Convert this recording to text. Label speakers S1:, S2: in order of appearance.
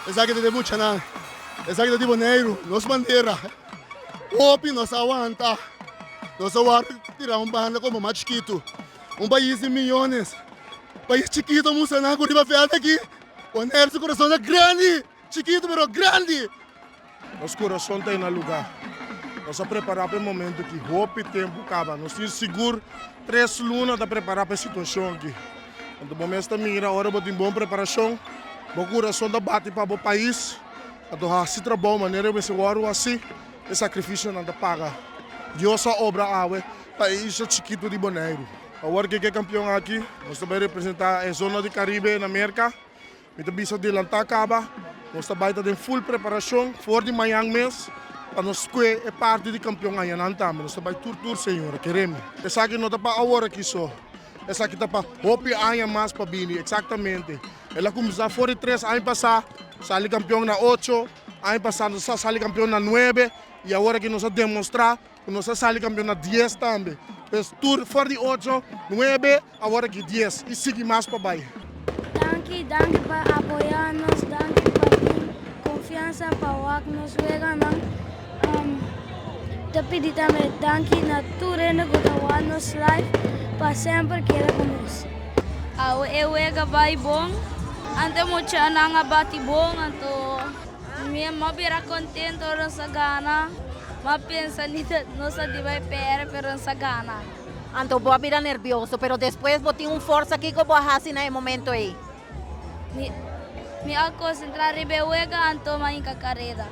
S1: Esaki ta di muchanan. Esaki ta di Boneiru. Nos bandera. Hopi nos a wanta. Nos a wòrdu tira un banda komo mas chikitu. Un pais di miyones. Pais chikitu mustra nan ku riba vèlt aki. Boneiru su kurason ta grandi. Chikitu pero grandi.
S2: Nos kurason ta na lugá. Nos a prepará pa e momentu aki hopi tempu kaba. Nos tin sigur tres luna ta prepará pa e situashon aki. Anto bo mes ta mira ora bo tin bon preparashon, bo kurason ta bati pa bo pais, anto hasi trabou manera e mester wòrdu hasi, e sakrifisionan ta paga. Dios a obra awe pa e isla chikitu di Boneiru. Awor ke ke kampion aki, nos ta bai representá e zona di Karibe na Merka. Mi ta bisa delantá kaba, nos ta bai ta den full preparashon for di mañan mes pa nos kue e parti di kampion añanan tambe. Nos ta bai tur tur señora, kere mi. Esaki no ta pa awor aki so, esaki ta pa hopi aña mas pa bini, eksaktamente. El a kuminsá for di tres aña pasá, sali kampion na ocho, aña pasá nos a sali kampion na nuebe i awor aki nos a demostrá ku nos a sali kampion na dies tambe. Pues tur for di ocho, nuebe, awor aki dies i sigui mas pa bai.
S3: Danki, danki pa apoyá nos, danki pa tin konfiansa pa wak nos weganan. Ta pidi tambe danki na tur hende ku ta wak nos live pa semper keda ku nos.
S4: Awe e wega bai bon, ante muchanan a bati bon, anto mi a bira contento ora nos a gana. M'a pensa nos a di bai perde, pero nos a gana.
S5: Anto bo a bira nervioso, pero despues bo tin un forsa. Kiko bo a hasi na e momento ei?
S4: Mi a konsentrá riba e wega, anto m'a hinka kareda.